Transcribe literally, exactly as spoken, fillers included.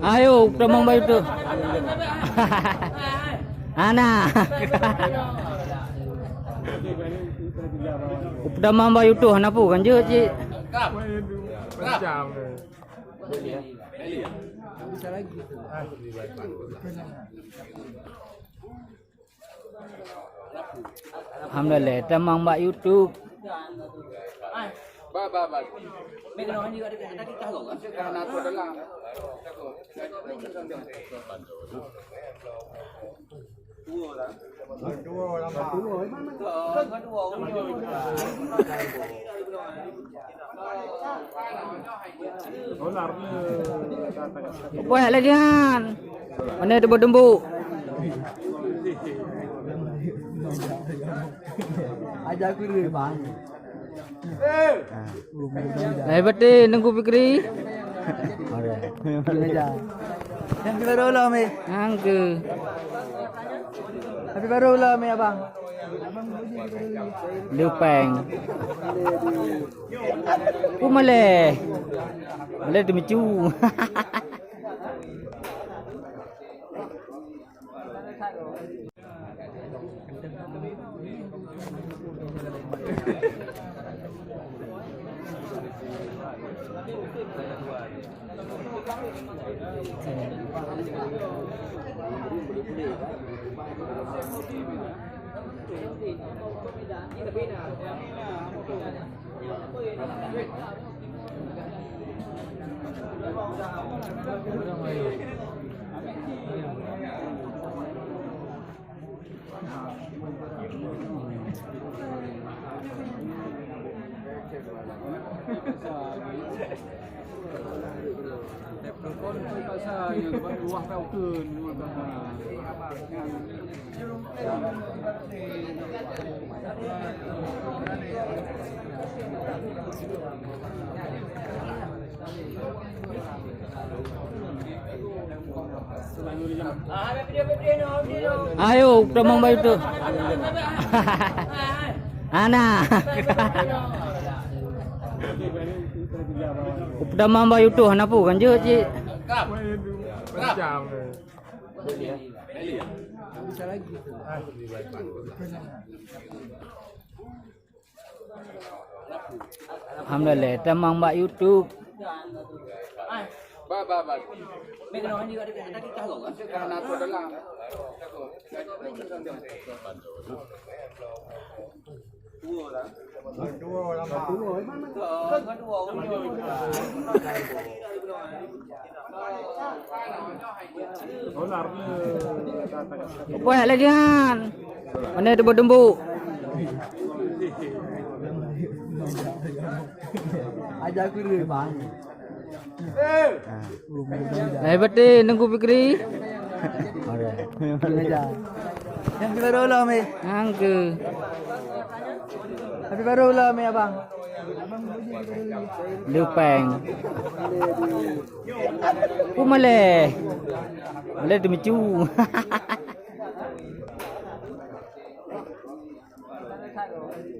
Ayo, tamong bayu tu. Ana. Tamong bayu tu, hana pu kan je, cik. Alhamdulillah, lé tamong bak YouTube. Wah, lagi han. Mana tu bertumbuk? Ajar aku dulu, bang. Lahir batin, Teungku Fikri. Alright. Yang kedua dulu, Mi. Yang ke. Tapi baru lah, Mi, abang. Lupeng. Ku maleh. Maleh tu micu. Ayo, tamong bayu tu. Ana. Tamong bayu tu, hana pu kan je, cik. Alhamdulillah, tamong bak YouTube. Wah, lagi han. Mana tu bertumbuk? Ajar aku dulu, bang. Lahir batin, Teungku Fikri. Alright. Yang ke baru lah, Mi. Yang ke. Tapi baru lah, Mi, abang. Lupeng. Ku maleh. Maleh tu micu.